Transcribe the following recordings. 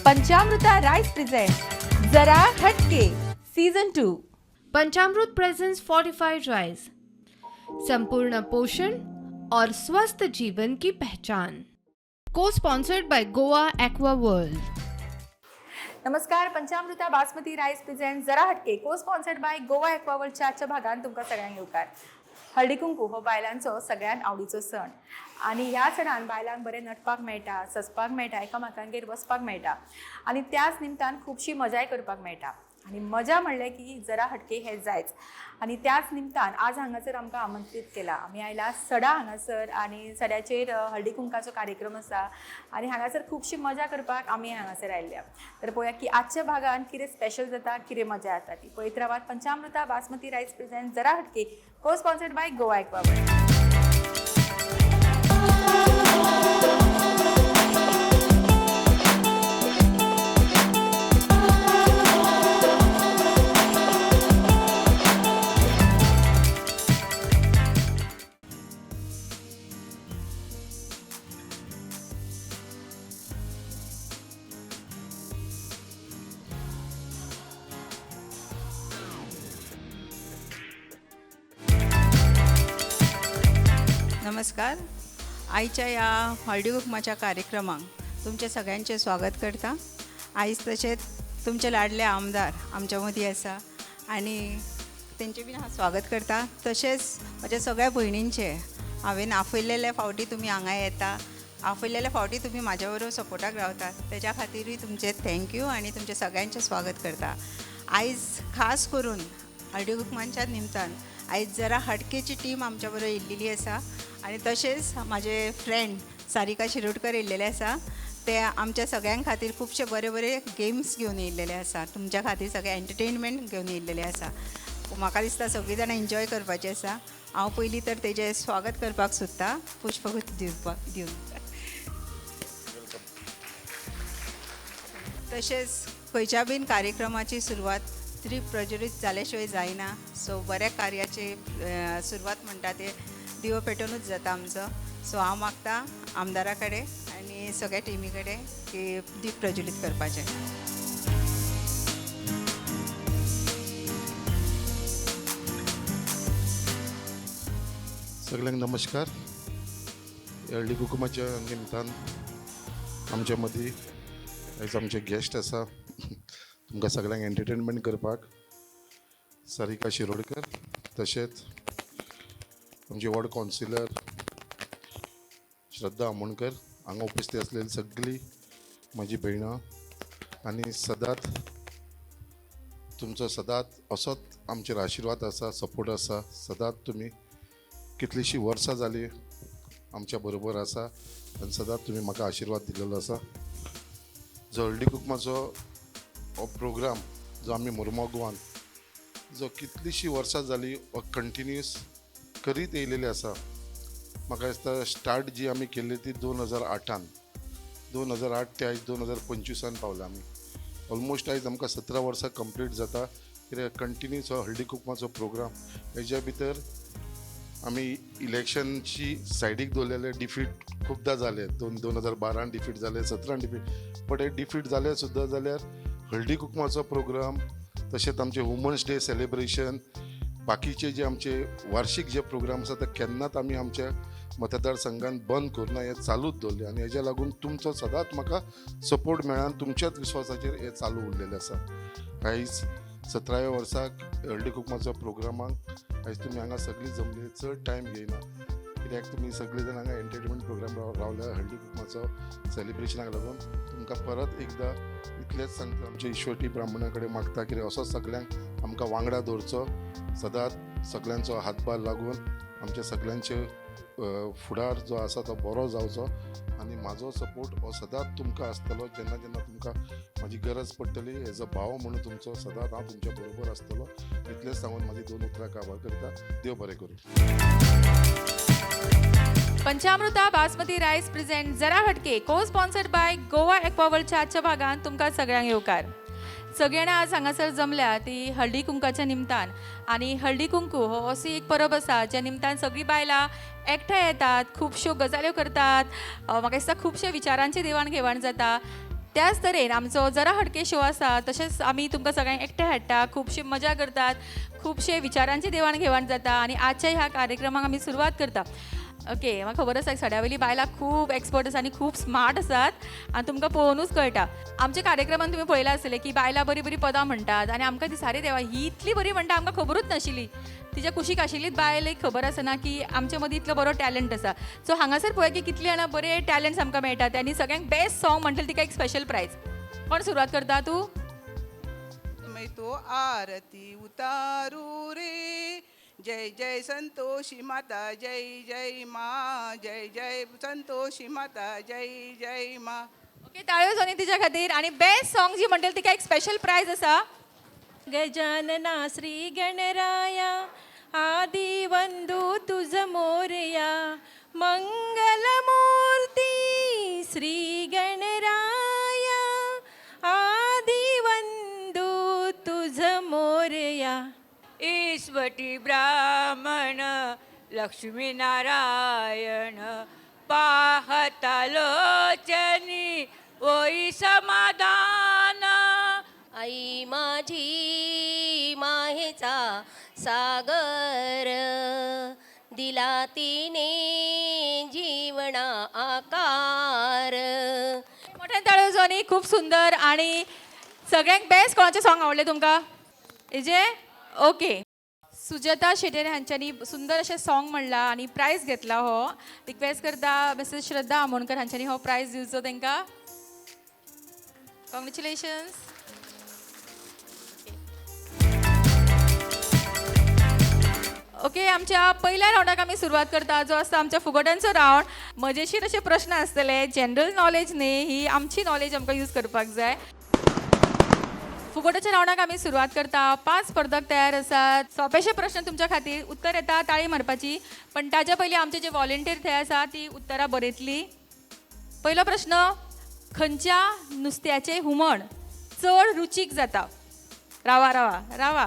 पंचामृता rice present जरा हटके season 2. Panchamrut presents fortified rice, संपूर्ण पोषण और स्वस्थ जीवन की पहचान। को sponsored by Goa Aqua World. नमस्कार. पंचामृता बासमती राईस प्रेझेंट जरा हटके को स्पॉन्सर्ड बाय गोवा एक्वावर्ल्डच्या आजच्या भागान तुमकां सगळ्यांक येवकार. हळदी कुंकू हो बायलांचो सगळ्यांत आवडीचो सण आनी ह्या सणान बायलांक बरें नटपाक मेळटा, सजपाक मेळटा, एकामेकांगेर वचपाक मेळटा आनी त्याच निमतान खुबशी मजाय करपाक मेळटा. आनी मजा म्हणलें की जरा हटके हे जायच. आनी त्याच निमतान आज हांगासर आमकां आमंत्रीत केला. आमी आयला सडा हांगासर आनी सड्याचेर हळदी कुंकाचो कार्यक्रम आसा आनी हांगासर खुबशी मजा करपाक आमी हांगासर आयिल्ल्या. तर पळोवया की आजच्या भागान कितें स्पेशल जाता, कितें मजा येता ती. पळयत रावात पंचामृता बासमती रायस प्रेझेंट जरा हटके को स्पॉन्सर्ड बाय गोवा एक्वावर्ल्ड. नमस्कार. आयच्या ह्या हळदी कुकमाच्या कार्यक्रमाक तुमचे सगळ्यांचे स्वागत करता. आयज तशेंच तुमचे लाडले आमदार आमच्या मदीं आसा आनी तेंचें बीन हांव स्वागत करता. तशेंच म्हज्या सगळ्या भयणींचें, हांवें आपयलेल्या फावटी तुमी हांगा येता, आपयलेल्या फावटी तुमी म्हाज्या बरोबर सपोर्टाक रावतात, तेज्या खातीरूय तुमचें thank you आनी तुमचें सगळ्यांचें स्वागत करता. आयज खास करून हळदी कुकमाच्या निमतान आयज जरा हटकेची टीम आमच्या बरोबर येयल्लेली आसा आनी तशेंच म्हाजे फ्रेंड सारिका शिरोडकर येयल्लेले आसा. ते आमच्या सगळ्यां खातीर खुबशे बरे बरे गेम्स घेवन येयल्लेले आसा, तुमच्या खातीर सगळे एंटरटेनमेंट घेवन येयल्लेले आसा. म्हाका दिसता सगळीं जाणां एन्जॉय करपाचें आसा. हांव पयलीं तर तेजें स्वागत करपाक सोदता पुष्पगुच्छ दिवपाक दिवन. तशेंच खंयच्या बीन कार्यक्रमाची सुरवात दीप प्रज्वलीत जाल्या शिवाय जायना. सो बऱ्या कार्याची सुरवात म्हणटा ते दिवो पेटोवनूच जाता आमचो. सो हांव मागता आमदारा कडेन आनी सगळ्या टिमी कडेन की दीप प्रज्वलीत करपाचें. सगळ्यांक नमस्कार. हळदी कुकुमाच्या निमतान आमच्या मदीं आयज आमचे गेस्ट आसा तुमकां सगळ्यांक एंटरटेनमेंट करपाक, सारिका शिरोडकर, तशेंच आमचे वॉर्ड कावन्सिलर श्रद्धा आमोणकर, हांगा उपस्थित आसलेली सगळीं म्हाजी भयणां आनी सदांच तुमचो सदांच असोच आमचेर आशिर्वाद आसा, सपोर्ट आसा. सदांच तुमी कितलींशीं वर्सां जालीं आमच्या बरोबर आसा आनी सदांच तुमी म्हाका आशिर्वाद दिलेलो आसा. जो हळदी कुकमाचो हो प्रोग्राम जो आमी मुर्मो गोवान जो कितलींशीं वर्सां जालीं हो कंटिन्यूस करीत येयलेले आसा. म्हाका दिसता स्टार्ट जी आमी केल्ली ती 2008आन, 2008 ते आयज 2025आन पावल्या आमी. ऑलमोस्ट आयज आमकां 17 वर्सां कंप्लीट जाता कित्याक कंटिन्यूस हो हळदी कुकमाचो प्रोग्राम. हेज्या भितर आमी इलेक्शनची सायडीक दवरलेले, डिफीट खुबदां जाले, 2012 डिफीट जाले, 17 डिफीट, बट हे डिफीट जाले सुद्दां जाल्यार हळदी कुकमाचो प्रोग्राम तशेंच आमचे वुमन्स डे सेलिब्रेशन, बाकीचे जे आमचे वार्षीक जे प्रोग्राम आसा ते केन्नाच आमी आमच्या मतदारसंघान बंद करुना, हे चालूच दवरले आनी हेज्या लागून तुमचो सदांच म्हाका सपोर्ट मेळ्ळा आनी तुमच्याच विश्वासाचेर हें चालू उरलेलें आसा. आयज 17व्या वर्साक हळदी कुकमाचो प्रोग्रामाक आयज तुमी हांगा सगळीं जमली. चड टायम घेयना कित्याक तुमी सगळीं जाण हांगा एंटरटेनमेंट प्रोग्राम रावल्या हळदी कुकमाचो सेलिब्रेशनाक लागून. तुमकां परत एकदां इतलेंच सांगता, आमच्या ईश्वरटी ब्राह्मणा कडेन मागता कित्याक असोच सगळ्यांक आमकां वांगडा दवरचो, सदांच सगळ्यांचो हातभार लागून आमच्या सगळ्यांचे फुडार जो आसा तो बरो जावचो आनी म्हाजो सपोर्ट हो सदांच तुमकां आसतलो. जेन्ना जेन्ना तुमकां म्हाजी गरज पडटली एज अ भाव म्हणून तुमचो सदांच हांव तुमच्या बरोबर आसतलो. इतलेंच सांगून म्हाजी दोन उतरां काबार करता. देव बरें करूं. पंचामृता बासमती राईस प्रेझेंट जरा हटके को स्पॉन्सर्ड बाय गोवा एक्वावर्ल्डच्या आजच्या भागान तुमकां सगळ्यांक येवकार. सगळ्यांना आज हांगासर जमल्या ती हळदी कुंकाच्या निमतान आनी हळदी कुंकू हो असो एक परब आसा ज्या निमतान सगळीं बायलां एकठांय येतात, खुबश्यो गजाल्यो करतात, म्हाका दिसता खुबशे विचारांची देवाण घेवाण जाता. त्याच तरेन आमचो जरा हटके शो आसा, तशेंच आमी तुमकां सगळ्यांक एकठांय हाडटा, खुबशी मजा करतात, खुबशे विचारांची देवाण घेवाण जाता आनी आजच्या ह्या कार्यक्रमाक आमी सुरवात करता. ओके, म्हाका खबर आसा सड्या वयली बायलां खूब एक्सपर्ट आसा आनी खूब स्मार्ट आसात आनी तुमकां पळोवनूच कळटा. आमच्या कार्यक्रमान तुमी पळयलां आसतलें की बायलां बरीं बरीं पदां म्हणटात आनी आमकां दिसता आरे देवा, ही इतली बरी म्हणटा, आमकां खबरूच नाशिल्ली. तिच्या कुशीक आशिल्लीच बायल एक खबर आसना की आमचे मदीं इतलो बरो टॅलंट आसा. सो हांगासर पळय की कितलीं जाणां बरे टॅलंट्स आमकां मेळटात आनी सगळ्यांक बेस्ट सॉंग म्हणटलें तिका एक स्पेशल प्रायज. कोण सुरवात करता तूं? मैं तो आरती उतारू रे, जय जय संतोषी माता, जय जय मा, जय जय संतोषी माता, जय जय मा. ओके, ताळयो जावनी तिच्या खातीर आनी बेस्ट सॉंग जी म्हणटलें तिका एक स्पेशल प्रायज आसा. गजानना श्री गणराया, आदि वंदू तुझ मोरया, मंगलमूर्ती श्री गणराया, आदि वंदू तुझ मोरया. ईश्वटी ब्राह्मण लक्ष्मीनारायण, पाहता लोचनी ओई समाधान. आई माझी माहेचा सागर, दिला तिने जीवना आकार. मोठ्यान ताळयो जावनी. खूब सुंदर आनी सगळ्यांक बेस्ट कोणाचें सॉंग आवडलें तुमकां? हेजे? ओके, सुजाता शेटेर हांच्यांनी सुंदर अशें सॉंग म्हणलां आनी प्रायज घेतला. हो रिक्वेस्ट करता मिसेस श्रद्धा आमोणकर हांच्यांनी हो प्रायज दिवचो तांकां. कॉंग्रेच्युलेशन्स. ओके, आमच्या पहिल्या रावंडाक आमी सुरवात करता, जो आसता आमच्या फुगोट्यांचो रावंड. मजेशीर अशे प्रश्न आसतले, जनरल नॉलेज न्ही, ही आमची नॉलेज आमकां यूज करपाक जाय. फुगोट्याच्या रावंडाक आमी सुरवात करता. 5 स्पर्धक तयार आसात. सोंपेशे प्रश्न तुमच्या खातीर, उत्तर येता ताळी मारपाची, पण ताच्या पयलीं आमचे जे वॉलंटियर थंय आसा ती उत्तरां बरयतली. पयलो प्रश्न, खंयच्या नुस्त्याचें हुमण चड रुचीक जाता? रावा रावा रावा.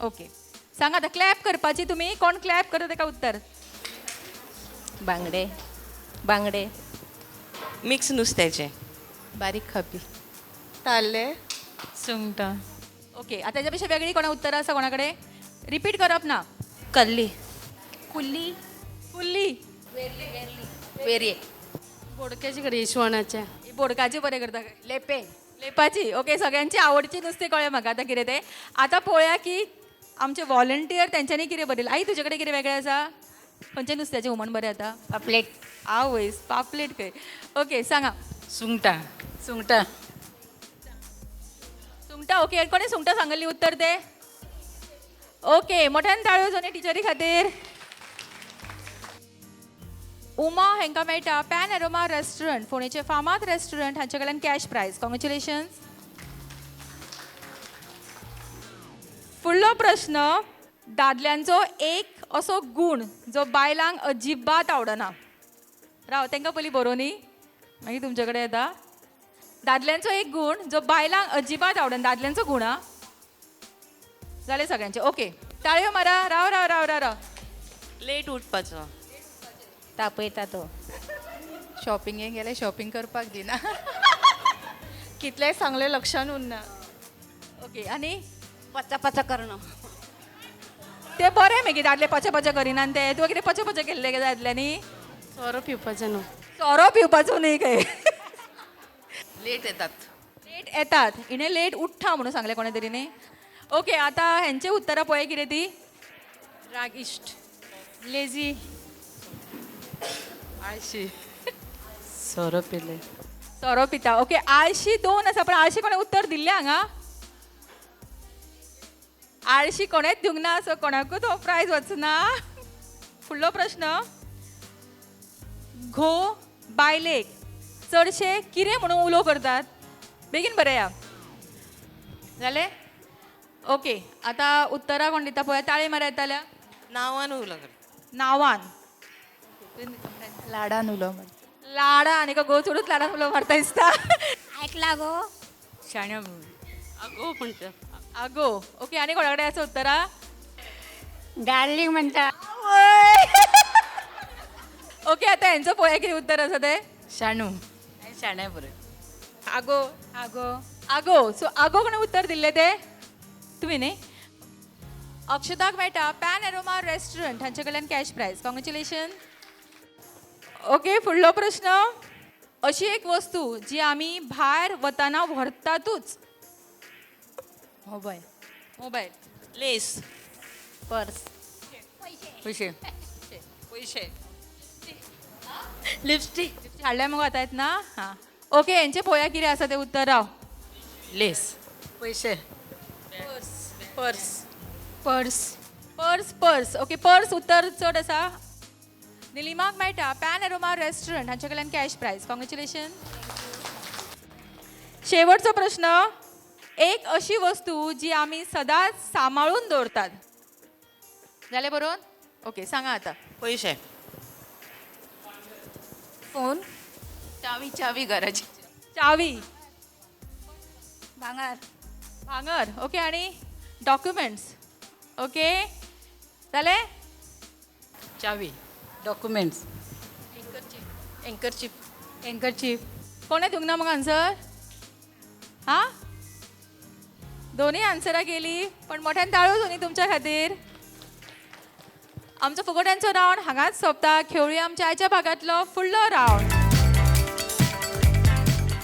ओके, सांगा आतां. क्लॅप करपाची तुमी, कोण क्लॅप करता ताका उत्तर. बांगडे, बांगडे. मिक्स नुस्त्याचें. बारीक खापी. ताल्ले. सुंगटां. ओके, आतां ताच्या पेक्षा वेगळी कोणा उत्तरां आसा कोणा कडेन? रिपीट करप ना. कल्ली. कुल्ली. कुल्ली. वेरये. बोडक्याची कडी, इसवणाच्या. बोडकाची बरें करता. लेपे. लेपाची. ओके, सगळ्यांची आवडची नुस्तें कळ्ळें म्हाका आतां कितें तें. आतां पळोवया की आमचे वॉलंटियर तेंच्यांनी कितें बरयलां. आई, तुजे कडेन कितें वेगळें आसा? खंयचें नुस्त्याचें हुमण बरें जाता? पापलेट. आवयस, पापलेट खंय. ओके, सांगा. सुंगटां. सुंगटां. सुंगटां. ओके, कोणें सुंगटां सांगल्ली उत्तर तें? ओके, मोठ्यान ताळयो जावनी टिचरी खातीर. उमा हांकां मेळटा पॅन एरोमा रेस्टॉरंट, फोंडेचे फामाद रेस्टॉरंट, हांचे कडल्यान कॅश प्रायज. कॉंग्रेच्युलेशन्स. फुडलो प्रश्न, दादल्यांचो एक असो गूण जो बायलांक अजिबात आवडना. राव, तांकां पयलीं बरोवनी, मागीर तुमचे कडेन येता. दादल्यांचो एक गूण जो बायलांक अजिबात आवडना, दादल्यांचो गूण. आं, जालें सगळ्यांचे? ओके, ताळयो मारा. राव राव राव राव राव. लेट उठपाचो. तापयता तो. शॉपिंगेक गेले शॉपिंग करपाक दिना, कितलेंय सांगलें लक्षान उरना. ओके, आनी पचा पचा करणं. ते बरें मागीर दादले पचे पचे करिना ते. तुवें कितें पचे पचे केल्लें दादल्यांनी? सोरो पिवपाचें न्हू. सोरो पिवपाचो न्ही खंय. लेट येतात. लेट येतात. हिणें लेट उठ्ठा म्हणून सांगलें कोणें तरी न्ही. ओके, आतां हेंचे उत्तरां पळय कितें ती. रागिश्ट. लेजी. आळशी. सोरो पिले. सोरो पिता. ओके, आळशी 2 आसा, पण आळशी कोणें उत्तर दिल्लें हांगा? आळशी कोणेंच दिवंक ना, सो कोणाकूच हो प्रायज वचना. फुडलो प्रश्न, घोव बायलेक चडशे कितें म्हणून उलो करतात? बेगीन बरया. जालें? ओके, आतां उत्तरां कोण दिता पळय. ताळी मारया येताल्या. नांवान उलो करता. नांवान. लाडान उलो मारता. लाडान. एका घोव चडूच लाडान उलो मारता दिसता. ऐकला गो. शाण्या. अगो म्हणटा. आगो. ओके, आनी कोणा कडेन आसा उत्तरां? डार्लिंग म्हणटा. ओके, आतां हेंचो पळोवया कितें उत्तर आसा तें. शाणू. शाण्या बरें. आगो आगो आगो. सो आगो कोणें उत्तर दिल्लें तें तुमी न्ही. अक्षताक मेळटा पॅन एरोमा रेस्टॉरंट हांचे कडल्यान कॅश प्रायज. कॉंग्रेच्युलेशन. ओके, फुडलो प्रश्न. अशी एक वस्तू जी आमी भायर वतना व्हरतातूच. मोबायल. मोबायल. लेस. पर्स. पयशे. पयशे. लिपस्टीक. हाडल्या मगो आतां येतना. हां, ओके, हेंचें पळोवया कितें आसा तें उत्तर. राव. लेस. पयशे. Purse. Purse. Purse. Purse. Okay, purse उत्तर चड आसा. निलिमाक मेळटा पॅन एरोमा रेस्टॉरंट हांचे कडल्यान कॅश प्रायज. कॉंग्रेच्युलेशन. शेवटचो प्रश्न. एक अशी वस्तू जी आमी सदांच सांबाळून दवरतात. जालें बरोवन? ओके, सांगा आतां. पयशे. फोन. चावी. चावी घराची. चावी. भांगर. भांगर. ओके, आनी डॉक्युमेंट्स. ओके, जालें. चावी. डॉक्युमेंट्स. एंकरचीफ. एंकरचीफ. कोणें दिवंक ना म्हाका आन्सर? हां, दोनूय आन्सरां गेली, पण मोठ्यान ताळयो दोनी तुमच्या खातीर. आमचो फुगोट्यांचो रावंड हांगाच सोंपता. खेळुया आमच्या आयच्या भागांतलो फुडलो रावंड,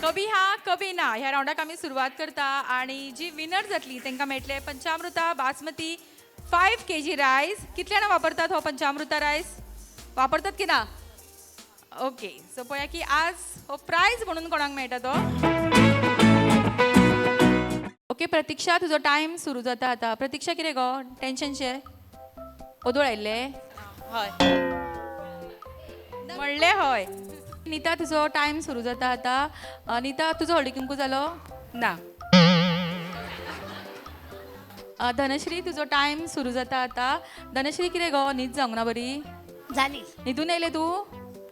कभी हा कभी ना. ह्या रावंडाक आमी सुरवात करता आनी जी विनर जातली तांकां मेळटले पंचामृता बासमती 5 kg rice. कितले जाणां वापरतात हो पंचामृता रायस? वापरतात की ना? ओके, सो पळया की आज हो प्रायज म्हणून कोणाक मेळटा तो. ओके प्रतीक्षा, तुजो टायम सुरू जाता आतां. प्रतीक्षा, कितें गो टेन्शन शे? ओदोळ आयिल्ले? हय. म्हणलें हय. नीता, तुजो टायम सुरू जाता आतां. नीता, तुजो हळदी कुंकू जालो? ना. धनश्री, तुजो टायम सुरू जाता आतां. धनश्री, कितें गो न्हीद जावंक ना बरी? जाली. न्हिदून येयलें तूं?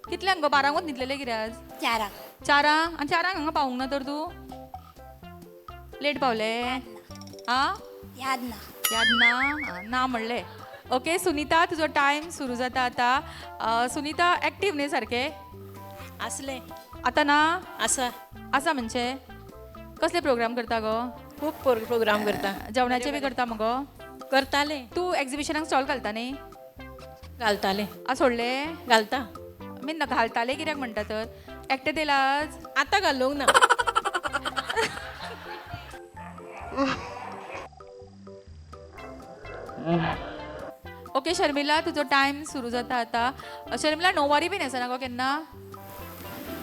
कितल्यांक गो? बारांकूच न्हिदलेलें कितें आज? चारांक. चारांक? आनी चारांक हांगा पावूंक ना तर तूं लेट पावलें? आं, याद ना. याद ना. ना म्हणलें. ओके सुनीता, तुजो टायम सुरू जाता आतां. सुनीता, एक्टीव न्ही सारकें? आसलें. आतां ना? आसा. आसा म्हणजे कसले प्रोग्राम करता गो? खूब प्रोग्राम करता. जेवणाचे बी करता मगो? करतालें. तूं एग्जिबिशनाक स्टॉल घालता न्ही? घालतालें. आ, सोडलें? घालता. मी घालतालें कित्याक म्हणटा तर? एकटें येयला आज? आतां घालूंक ना. ओके शर्मिला, तुजो टायम सुरू जाता आतां. शर्मिला, णववारी बी न्हेसना गो केन्ना?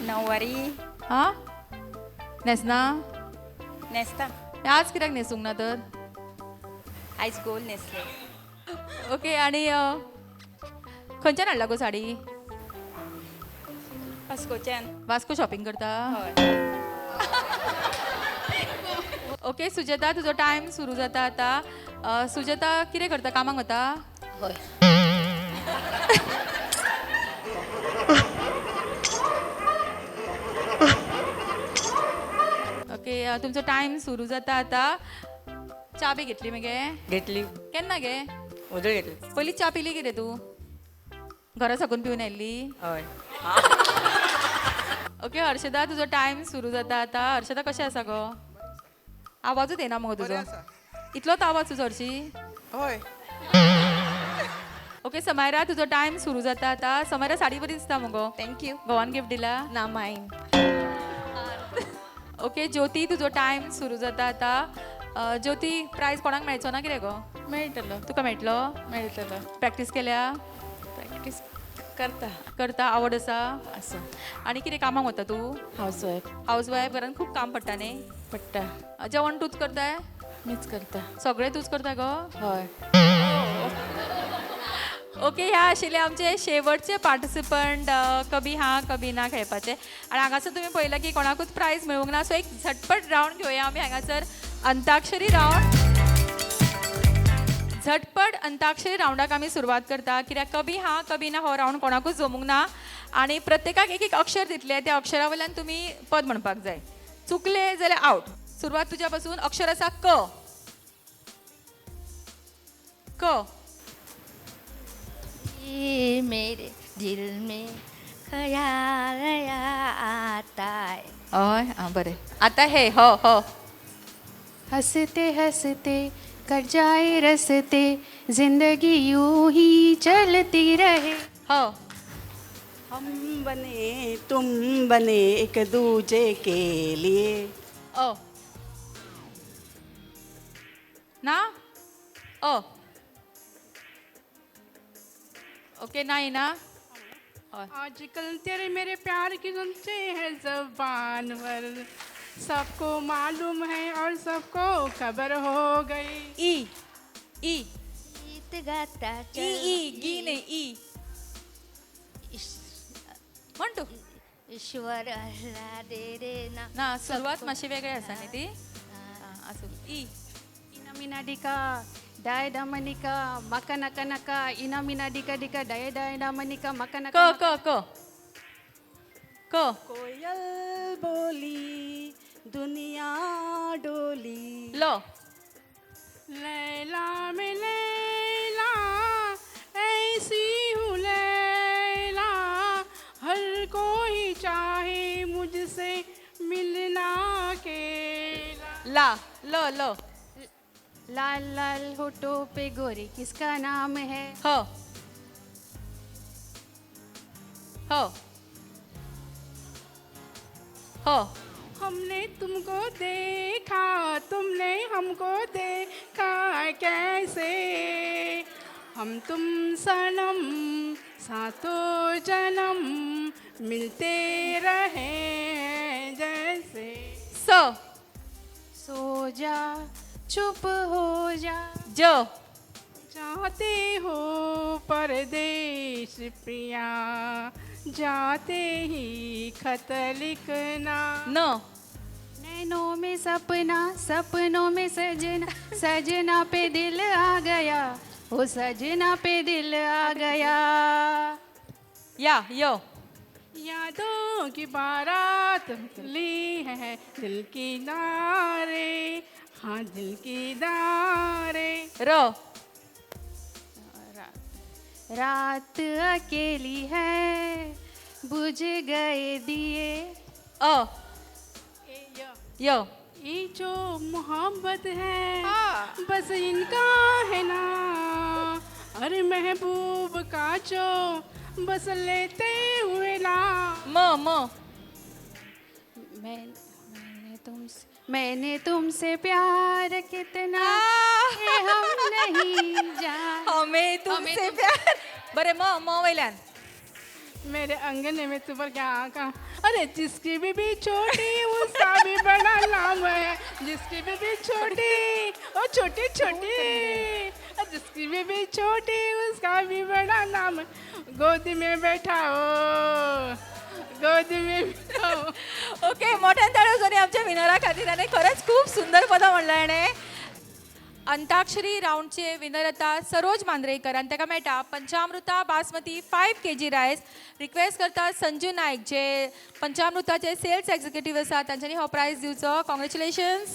णववारी. हां, न्हेसना? न्हेसता. आज कित्याक न्हेसूंक ना तर? आयज गोल न्हेसले. ओके, आनी खंयच्यान हाडला गो साडी? वास्कोच्यान. वास्को शॉपिंग करता? हय. ओके सुजाता, तुजो टायम सुरू जाता आतां. सुजाता, कितें करता? कामाक वता? हय. ओके, तुमचो टायम सुरू जाता आतां. च्या बी घेतली मगे? घेतली. केन्ना गे? ओदोळ घेतली. पयलीं च्या पिली कितें तूं? घरा साकून पिवन आयिल्ली? हय. ओके हर्षदा, तुजो टायम सुरू जाता आतां. हर्षदा, कशें आसा गो? आवाजूच येना मगो तुजो. इतलोच आवाज तुजो हर्शी? हय. ओके समायरा, तुजो टायम सुरू जाता आतां. समायरा, साडी बरी दिसता मगो. Thank you. घोवान गिफ्ट दिला? ना, मायन. ओके ज्योती, तुजो टायम सुरू जाता आतां. ज्योती, प्रायज कोणाक मेळचो ना कितें गो? मेळटलो. तुका मेळटलो? मेळटलो. प्रॅक्टीस केल्या? प्रॅक्टीस करता. करता? आवड आसा? आसा. आनी कितें कामाक वता तूं? House wife. House wife, घरान खूब काम पडटा न्ही? पडटा. जेवण तूंच करताय? मीच करता. सगळें तूंच करता गो? हय. ओके, ह्या आशिल्ले आमचे शेवटचे पार्टिसिपंट कभी हा कभी ना खेळपाचे. आनी हांगासर तुमी पळयलां की कोणाकूच प्रायज मेळूंक ना. सो एक झटपट रावंड घेवया आमी हांगासर, अंताक्षरी रावंड. झटपट अंताक्षरी रावंडाक आमी सुरवात करता, कित्याक कभी हा कभी ना हो रावंड कोणाकूच जमूंक ना. आनी प्रत्येकाक एक एक अक्षर दितले, त्या अक्षरा वयल्यान तुमी पद म्हणपाक जाय. चुकले जाल्यार आवट. सुरवात तुज्या पासून. अक्षर आसा क. क. मेरे दिल में ख्याल आता है. हय. हय आं बरें आतां हे हो हो हंसते हंसते कट जाए रसते, जिंदगी यूं ही चलती रहे. हो. हम बने तुम बने एक दूजे के लिए. अ ना अ ओके ना येना. आजकल तेरे मेरे प्यार की सुनते हैं जबान पर, सबको मालूम है और सबको खबर हो गई. ई ई गीत गाता ई ई गी न्ही ई. म्हण तूं. ईश्वर अल्लाह दे रे ना. ना, सुरवात मातशी वेगळी आसा न्ही ती. आं, आसूं. ई. इना डिका डाय डामनिका मका नका नका इना मिना डिका डिका डाय डाय डामनिका मका क नका. क क क. कोयल बोली दुनिया डोली. ल. लैला में लैला ऐसी हूँ लैला, हर कोई चाहे मुझसे मिलना के. ला ल ल. लाल लाल होठों पे गोरी किसका नाम है? ह ह ह. हमने तुमको देखा तुमने हमको देखा कैसे, हम तुम सनम सातों जन्म मिलते रहे जैसे. स. सो जा चुप हो जा. ज. जाते हो परदेश प्रिया, जाते ही खत लिखना. न. नैनों में सपना सपनों में सजना, सजना पे दिल आ गया, ओ सजना पे दिल आ गया. या यो. यादों की बारात ली है दिल की दारे, हाँ दिल की दारे. र. रात अकेली है बुझ गए दिए. अ य. ये जो मोहब्बत है बस इनका है ना, अरे महबूब का जो बस लेते हुए ना. म म. मैंने तुमसे प्यार कितना ये हम नहीं जान. हमें तुमसे प्यार. बरें, म म वयल्यान. मेरे अंगने में तुम क्या का, अरे जिसकी बीबी छोटी उसका भी बड़ा नाम है, जिसकी बीबी छोटी ओ छोटी छोटी, अरे जिसकी बीबी छोटी उसका भी बड़ा नाम है. गोद में बैठा हो गोद में बैठा हो. ओके, मोठ्यान ताळयो जावनी आमच्या विनरा खातीर. आनी खरेंच खूब सुंदर पदां म्हणलां हेणें. अंताक्षरी रावंडचे विनर आता सरोज मांद्रेकर आनी ताका मेळटा पंचामृता बासमती 5 kg rice. Request करता संजू नायक जे पंचामृताचे सेल्स एक्झिक्युटीव आसा तांच्यांनी हो प्रायज दिवचो. कॉंग्रेच्युलेशन्स.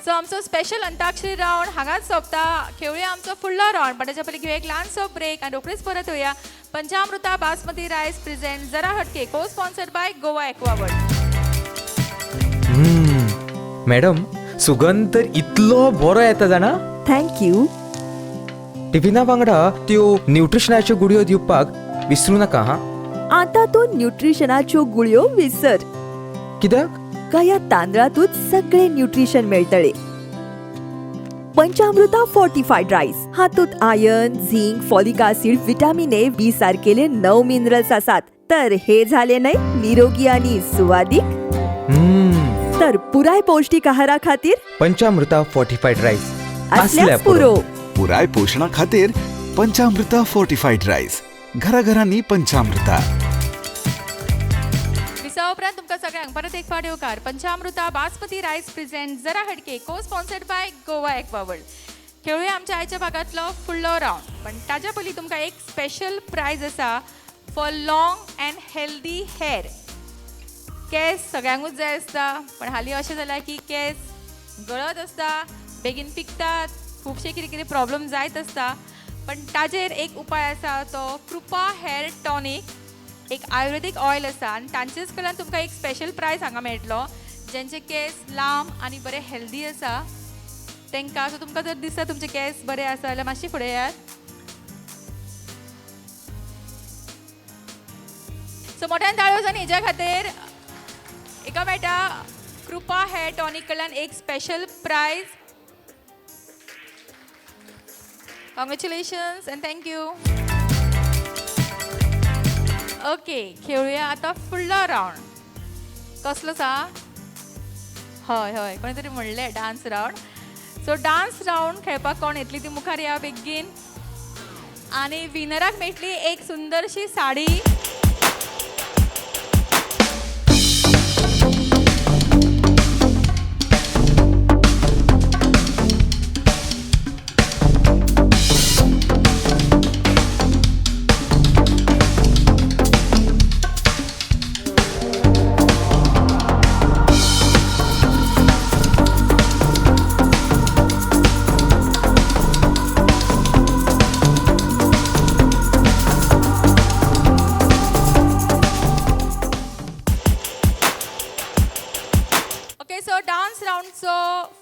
सो आमचो स्पेशल अंताक्षरी रावंड हांगाच सोंपता. खेळुया आमचो फुडलो रावंड, पण ताच्या पयलीं घेवया एक ल्हानसो ब्रेक आनी रोखडीच परत येवया. पंचामृता बासमती रायस प्रेझेंट जरा हटके, को स्पॉन्सर्ड बाय गोवा एक्वावर्ल्ड. मॅडम, सुगंध तर इतलो बरो येता जाणा. Thank you. टिफिना वांगडा त्यो न्युट्रिशनाच्यो गुळयो दिवपाक विसरू नाका हा. आता तूं न्युट्रिशनाच्यो गुळयो विसर. कित्याक? ह्या तांदळातूच सगळे न्युट्रिशन मेळटले. पंचामृता फोर्टिफायड रायस हातूंत iron, zinc, folic acid, vitamin A, B सारकेले 9 minerals आसात. तर हे झाले न्हय निरोगी आणि सुवादीक. तर पुराय पौष्टिक आहारा खातीर पंचामृता फोर्टिफायड रायस. असल्यास पुरो. पुराय पोशणा खातीर पंचामृता फोर्टिफाईड राईस. घराघरांनी पंचामृता. विसा उपरांत तुमकां सगळ्यांक परत एक फावट येवकार. पंचामृता बासमती रायस प्रेझेंट जरा हटके, को स्पॉन्सर्ड बाय गोवा एक्वावर्ल्ड. खेळुया आमच्या आयच्या भागांतलो फुडलो रावंड, पण ताज्या पयलीं तुमकां एक स्पेशल प्रायज आसा for long and healthy hair. केस सगळ्यांकूच जाय आसता, पण हालीं अशें जालां की केस गळत आसता, बेगीन पिकतात, खुबशे कितें कितें प्रॉब्लम जायत आसता. पण ताजेर एक उपाय आसा, तो कृपा हेअर टॉनीक. एक आयुर्वेदीक ऑयल आसा आनी तांचेच कडल्यान तुमकां एक स्पेशल प्रायज हांगा मेळटलो. ज्यांचे केंस लांब आनी बरे हेल्दी आसा तांकां. सो तुमकां जर दिसता तुमचे केंस बरे आसा जाल्यार मातशें फुडें येयात. सो मोठ्यान ताळयो जावन हेज्या खातीर एका मेळटा कृपा हेअर टॉनीक कडल्यान एक special prize. Congratulations and thank you. Okay, खेळुया आतां फुडलो रावंड. कसलो सा? हय हय, कोणी तरी म्हणलें dance round. So dance round खेळपाक कोण येतली ती मुखार या बेगीन. आनी विनराक मेळटली एक सुंदरशी साडी.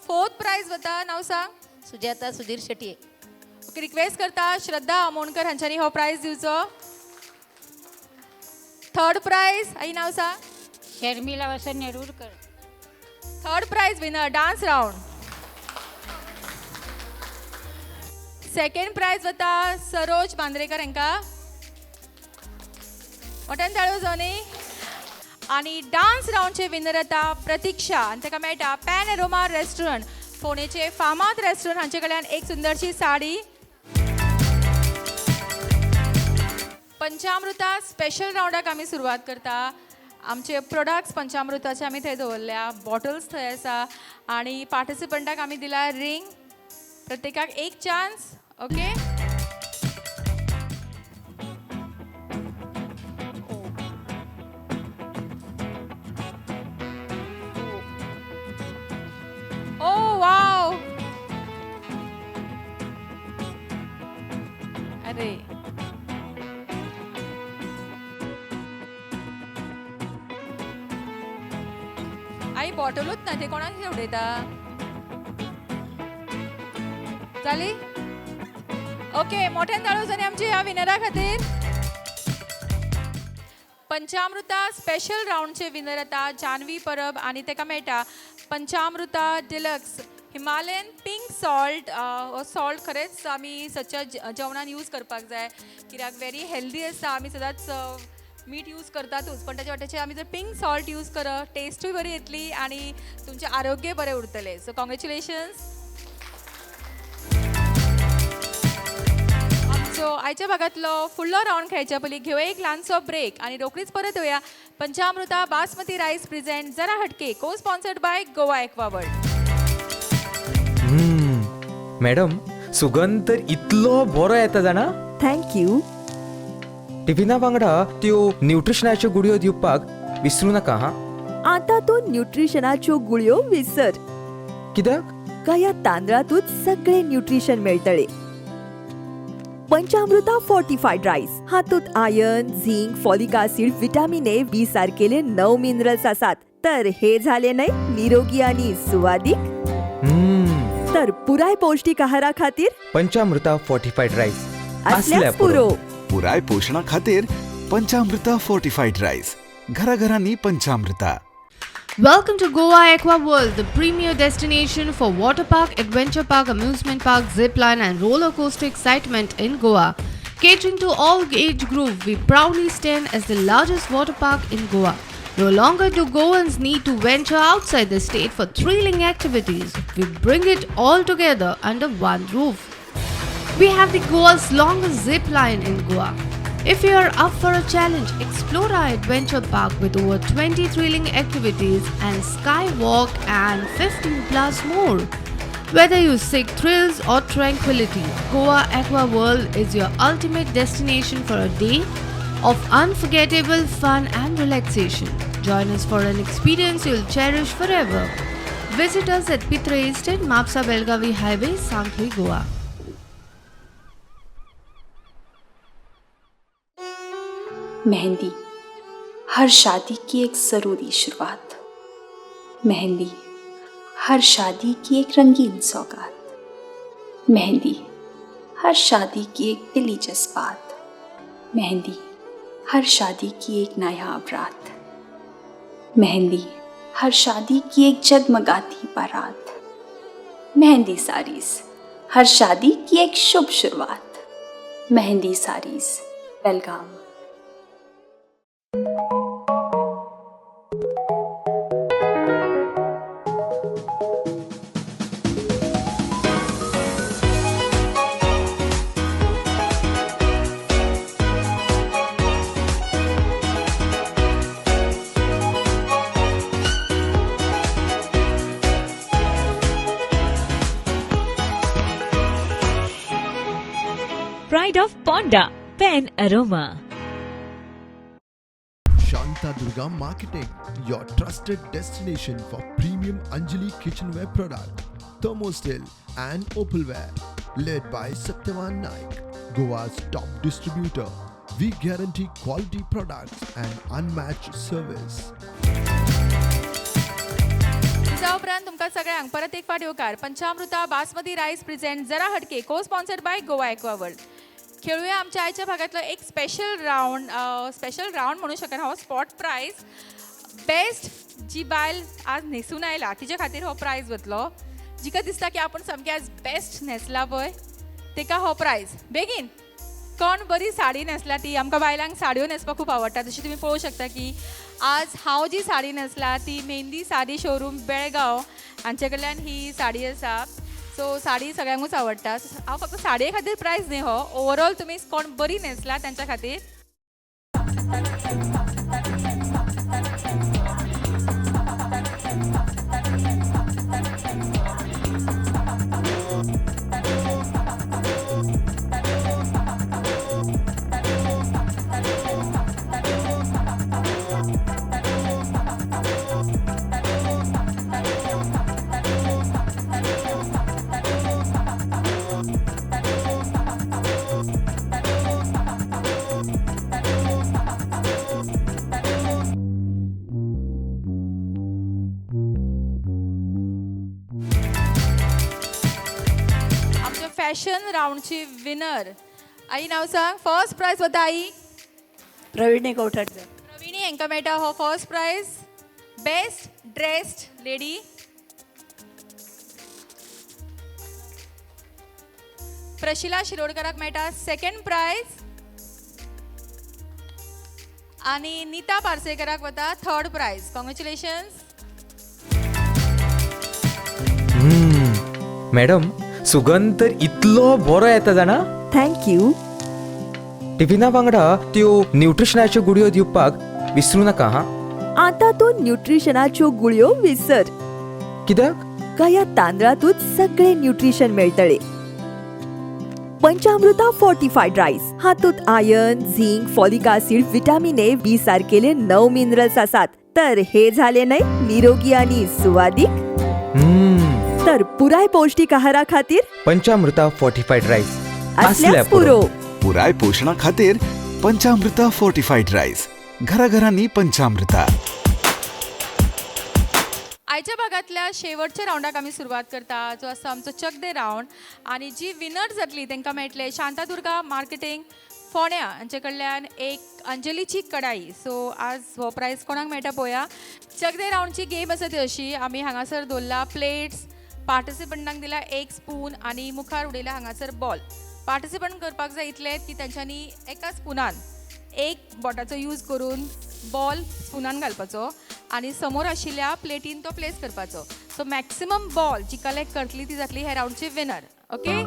फोर्थ प्रायज वता. नांव सांग. सुजाता सुधीर शेट्ये. ओके, रिक्वेस्ट करता श्रद्धा आमोणकर हांच्यांनी हो प्रायज दिवचो. थर्ड प्रायज, आई नांव सांग. Sharmila Vasant Nerurkar. Third prize winner dance round. Second prize वता सरोज बांद्रेकर हांकां. मोठ्यान ताळयो जावनी. आनी डान्स रावंडचे विनर येता प्रतीक्षा आनी ताका मेळटा पॅन एरोमा रेस्टॉरंट फोंडेचे फामाद रेस्टॉरंट हांचे कडल्यान एक सुंदरशी साडी. पंचामृता स्पेशल रावंडाक आमी सुरवात करता. आमचे प्रोडक्ट्स पंचामृताचे आमी थंय दवरल्या, बॉटल्स थंय आसा आनी पार्टिसिपंटाक आमी दिला रिंग. प्रत्येकाक एक चान्स. ओके, ओ वाव, अरे आई बॉटलूच ना, ते कोणाक उडयता जाली. ओके, मोठ्यान ताळयो जाली आमची ह्या विनरा खातीर. पंचामृता स्पेशल रावंडचे विनर येता जानवी परब आनी ताका मेळटा Panchamrita deluxe Himalayan pink salt. हो सॉल्ट खरेंच आमी सदच्या जेवणान यूज करपाक जाय, कित्याक व्हेरी हेल्दी आसता. आमी सदांच मीठ यूज करतातूच, पण ताच्या वाट्याचेर आमी जर पिंक सॉल्ट यूज करत टेस्टूय बरी येतली आनी तुमचें आरोग्य बरें उरतलें. So congratulations. आमचो आयच्या भागांतलो फुडलो रावंड खेळच्या पयलीं घेवया एक ल्हानसो ब्रेक आनी रोखडीच परत येवया. पंचामृता बासमती रायस प्रेझेंट जरा हटके co sponsored by Goa Aqua World. Madam, सुगंध तर इतलो बरो येता जाणा. Thank you. टिफिना वांगडा त्यो न्यूट्रिशनाच्यो गुळयो दिवपाक विसरू नाका. हा, आतां तूं न्यूट्रिशनाच्यो गुळयो विसर. कित्याक? काय तांदळातूच सगळे न्यूट्रिशन मेळटले. पंचामृता फोर्टिफायड रायस हातूंत iron, zinc, folic acid, vitamin A, B सारकेले 9 minerals आसात. तर हे झाले न्हय निरोगी आनी सुवादीक. तर पुराय पौष्टिक आहारा खातीर पंचामृता फोर्टिफायड रायस असल्याच पुरो. पुराय पोषणा खातीर पंचामृता फोर्टिफायड रायस. घराघरांनी पंचामृता. Welcome to Goa Aqua World, the premier destination for water park, adventure park, amusement park, zip line and roller coaster excitement in Goa. Catering to all age group, we proudly stand as the largest water park in Goa. No longer do Goans need to venture outside the state for thrilling activities. We bring it all together under one roof. We have the Goa's longest zip line in Goa. If you are up for a challenge, explore our adventure park with over 20 thrilling activities and skywalk and 15 plus more. Whether you seek thrills or tranquility, Goa Aqua World is your ultimate destination for a day of unforgettable fun and relaxation. Join us for an experience you'll cherish forever. Visit us at Pitre Estate, Mapsa Belgavi Highway, Sankhli, Goa. Mehndi हर शादी की एक ज़रूरी शुरुआत, मेहंदी हर शादी की एक रंगीन सौगात, मेहंदी हर शादी की एक दिली जज्बात, मेहंदी हर शादी की एक नायाब रात, मेहंदी हर शादी की एक जगमगाती बारात, मेहंदी साड़ीज हर शादी की एक शुभ शुरुआत, Mehndi saris Belgaum. Pride of Ponda, Pen Aroma. Shanta Durga Marketing, your trusted destination for premium Anjali kitchenware product, thermosteel and opalware. Led by Satyavan Naik, Goa's top distributor. We guarantee quality products and unmatched service. त्या उपरांत तुमकां सगळ्यांक परत एक फावट येवकार. पंचामृता basmati rice present जरा हटके को sponsored by Goa aqua world. खेळूया आमच्या आयच्या भागातलो एक स्पेशल रावंड. स्पेशल रावंड म्हणू शकना, हो स्पॉट प्रायज. बेस्ट जी बायल आज न्हेसून आयला तिच्या खातीर हो प्रायज वतलो. जिका दिसता की आपूण सामकें आज बेस्ट न्हेसला पळय तेका हो प्रायज. बेगीन कोण बरी साडी न्हेसला ती, आमकां बायलांक साडयो न्हेसपाक खूब आवडटा. जशें तुमी पळोवंक शकता की आज हांव जी साडी न्हेसला ती मेहंदी साडी शोरूम बेळगांव हांचे कडल्यान ही साडी आसा. सो साडी सगळ्यांकूच आवडटा. हांव फक्त साडये खातीर प्रायज न्ही, हो ओवरऑल तुमी कोण बरी न्हेसला तांच्या खातीर. फॅशन राऊंडची विनर आई नाव सांग. फर्स्ट प्रायज वता आई प्रवीणी कवठणकर. प्रवीणी हांकां मेळटा हो first prize best dressed lady. Prashila शिरोडकराक मेळटा सेकंड प्रायज आनी नीता पार्सेकराक वता थर्ड प्रायज. कॉंग्रेच्युलेशन्स. मॅडम, सुगंध तर इतलो बरो येता जाणा. Thank you. टिफिना वांगडा त्यो न्यूट्रिशनाच्यो गुळयो दिवपाक विसरू नाका. हा, आतां तूं न्यूट्रिशनाच्यो गुळयो विसर. कित्याक? काया तांदळांतूच सगळे न्यूट्रिशन मेळटले. पंचामृता फोर्टिफायड रायस हातूंत iron, zinc, folic acid, vitamin A, B सारकेले 9 minerals आसात. तर हे झाले न्हय निरोगी आनी सुवादीक. तर पुराय पौष्टिक आहारा खातीर पंचामृता फोर्टिफायड रायस असल्याच पुरो. पुराय पोषणा खातीर पंचामृता फोर्टिफायड रायस. घराघरांनी पंचामृता. आयच्या भागातल्या शेवटच्या रावंडाक आमी सुरवात करता, जो आसा आमचो चक दे रावंड. आनी जी विनर जातली तांकां मेळटले शांतादुर्गा मार्केटिंग फोण्या हांचे कडल्यान एक अंजलीची कढाई. सो आज हो प्रायज कोणाक मेळटा पळोवया. चक दे रावंडची गेम आसा ती अशी, आमी हांगासर दवरला प्लेट्स, पार्टिसिपंटांक दिला एक स्पून आनी मुखार उडयला हांगासर बॉल. पार्टिसिपंट करपाक जाय इतलें की तांच्यांनी एका स्पुनान एक बोटाचो यूज करून बॉल स्पुनान घालपाचो आनी समोर आशिल्ल्या प्लेटीन तो प्लेस करपाचो. सो मॅक्सिमम बॉल जी कलेक्ट करतली ती जातली ह्या रावंडची विनर. Okay,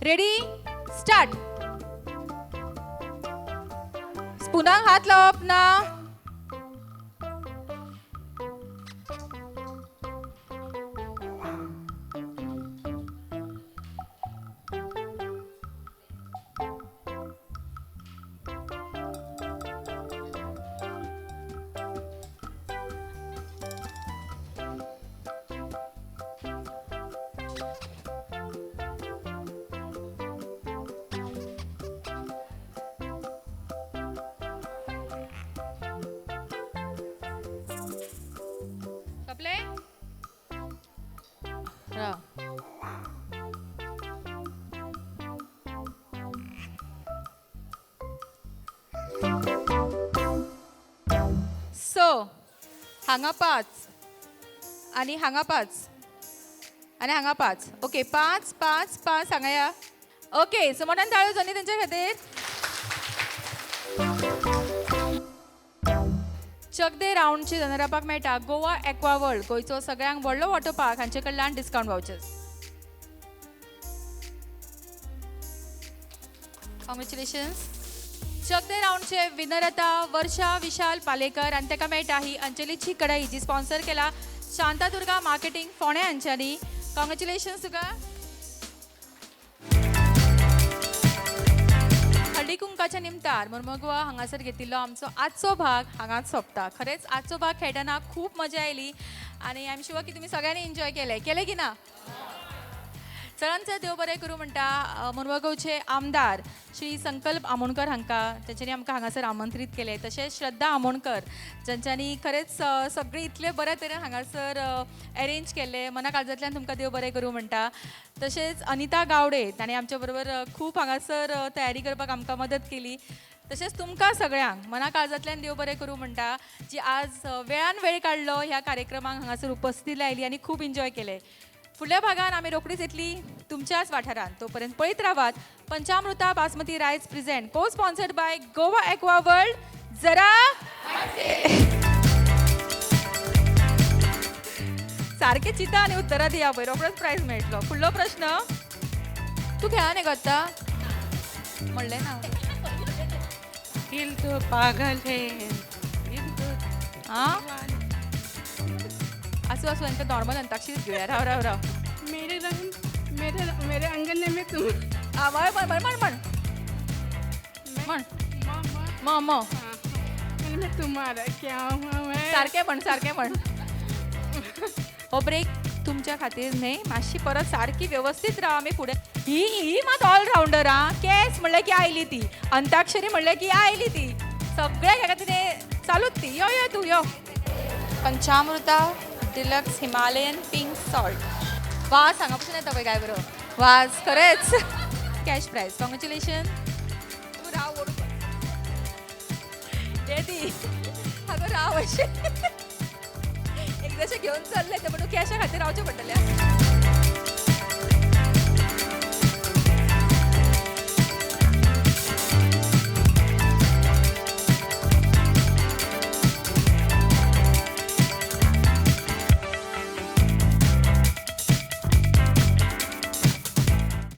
ready, start. स्पुनाक हात लावप ना. सोंपले? राव. स, हांगा 5 आनी हांगा 5 आनी हांगा 5. ओके, 5 5 5 हांगा या. ओके, सो मोठ्यान ताळयो जावनी तेंच्या खातीर. चकदे रावंडचे जनरापाक मेळटा गोवा एक्वा वर्ल्ड, गोंयचो सगळ्यांक व्हडलो वॉटर पार्क, हांचे कडल्यान डिस्कावंट वावचर्स. कॉंग्रेच्युलेशन्स. चकदे रावंडचे विनर आता वर्षा विशाल पालेकर आनी ताका मेळटा ही अंजलीची कढाई, जी स्पॉन्सर केला शांतादुर्गा मार्केटिंग फोंडें हांच्यांनी. कॉंग्रेच्युलेशन्स तुका. हळदी कुंकाच्या निमतार मुर्मगोवा हांगासर घेतिल्लो आमचो आजचो भाग हांगाच सोंपता. खरेंच आजचो भाग खेळटना खूब मजा आयली आनी I am sure की तुमी सगळ्यांनी एन्जॉय केलें. केलें की ना? चडान चड देव बरें करूं म्हणटा मुर्मगांवचे आमदार श्री संकल्प आमोणकर हांकां, तांच्यांनी आमकां हांगासर आमंत्रीत केलें. तशेंच श्रद्धा आमोणकर जांच्यांनी खरेंच सगळें इतलें बऱ्या तरेन हांगासर एरेंज केल्लें, मना काळजांतल्यान तुमकां देव बरें करूं म्हणटा. तशेंच अनिता गावडे ताणें आमच्या बरोबर खूब हांगासर तयारी करपाक आमकां मदत केली. तशेंच तुमकां सगळ्यांक मना काळजांतल्यान देव बरें करूं म्हणटा, जी आज वेळान वेळ काडलो ह्या कार्यक्रमाक हांगासर उपस्थित आयली आनी खूब एन्जॉय केलें. फुडल्या भागान आमी रोखडीच येतली तुमच्याच वाठारांत. तोपर्यंत पळयत रावात Panchamruta basmati rice present co sponsored by Goa aqua world. जरा सारखे चिंता आनी उत्तरां दिया पळय, रोखडोच प्रायज मेळटलो. फुडलो प्रश्न तूं खेळा न्ही गो आतां म्हणलें ना. दिल तो पागल है, दिल तो आं आसूं आसूं, हांकां नॉर्मल अंताक्षरी घेवया. राव राव राव. मेरे रंग मेरे मेरे अंगन में तुम. आ म्हण म्हण म्हण म्हण म्हण म म मैं तुम्हारा क्या हुआ मैं. सारकें म्हण, सारकें म्हण. हो ब्रेक तुमच्या खातीर न्हय, मातशी परत सारकी व्यवस्थीत राव. आमी फुडें ही ही मात ऑलरावंडर. आं, केस म्हणल्यार की आयली ती, अंताक्षरी म्हणल्यार की आयली ती, सगळ्या हेका तिणें चालूच ती. यो यो तूं यो. Panchamruta deluxe Himalayan pink salt. वास हांगा पसून येता पळय काय बरो वास, खरेंच. Cash prize. Congratulation. तूं राव ओडून ये ती हागो राव अशें एकदाशें घेवन चल्लें तें, पण तूं कॅशा खातीर रावचें पडटलें.